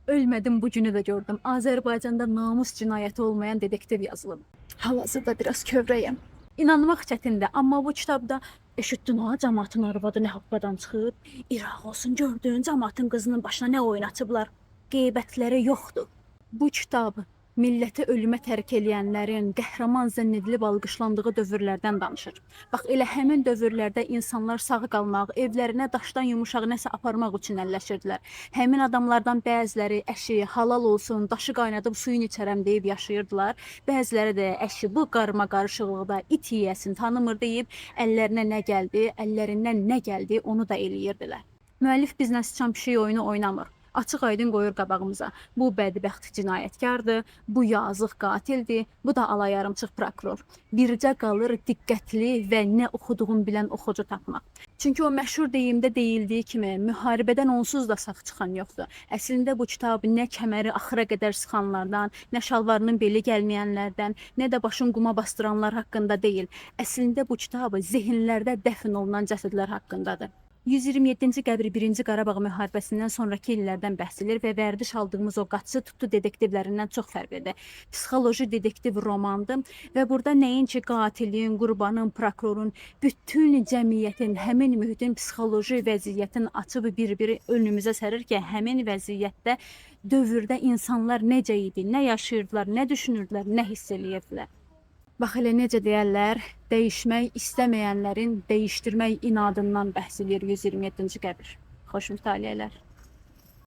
Ölmədim, bu günü də gördüm. Azərbaycanda namus cinayəti olmayan detektiv yazılıb. Hal-hazırda biraz kövrəyəm. İnanmaq çətindir, amma bu kitabda eşitdin ha, camaatın arvadı nə haqqidan çıxıb? İraq olsun, gördün camaatın qızının başına nə oyun açıblar? Qeybətləri yoxdur. Bu kitab milləti ölümə tərk eləyənlərin qəhrəman zənn edilib alqışlandığı dövrlərdən danışır. Bax elə həmin dövrlərdə insanlar sağ qalmaq, evlərinə daşdan yumuşaq nəsə aparmaq üçün əlləşirdilər. Həmin adamlardan bəziləri əşi halal olsun, daşı qaynadıb suyunu içərəm deyib yaşayırdılar. Bəziləri də əşi bu qarma qarışıqlıqda it yeyəsin tanımır deyib əllərinə nə gəldi, əllərindən nə gəldi onu da eləyirdilər. Müəllif bizlə sıçan pişik oyunu oynamır. Açıq-aydın qoyur qabağımıza. Bu bədbəxt cinayətkardır, bu yazıq qatildir, bu da alayarımçıq prokuror. Bircə qalır diqqətli və nə oxuduğunu bilən oxucu tapmaq. Çünki o məşhur deyimdə deyildiyi kimi, müharibədən onsuz da sağ çıxan yoxdur. Əslində bu kitab nə kəməri axıra qədər sıxanlardan, nə şalvarının beli gəlməyənlərdən, nə də başın quma basdıranlar haqqında deyil. Əslində bu kitab zehinlərdə dəfn olunan cəsədlər haqqındadır. 127-ci qəbir 1-ci Qarabağ müharibəsindən sonrakı illərdən bəhs edir və vərdiş aldığımız o qaçı tutdu detektivlərindən çox fərqlidir. Psixoloji detektiv romandır və burada nəinki qatilin, qurbanın, prokurorun, bütün cəmiyyətin, həmin mühitin psixoloji vəziyyətini açıb bir-bir önümüzə sərir ki, həmin vəziyyətdə dövrdə insanlar necə idi, nə yaşayırdılar, nə düşünürdülər, nə hiss eləyirdilər. Bax elə necə deyərlər, dəyişmək istəməyənlərin dəyişdirmək inadından bəhs eləyir 127-ci qəbir. Xoş mütaliələr.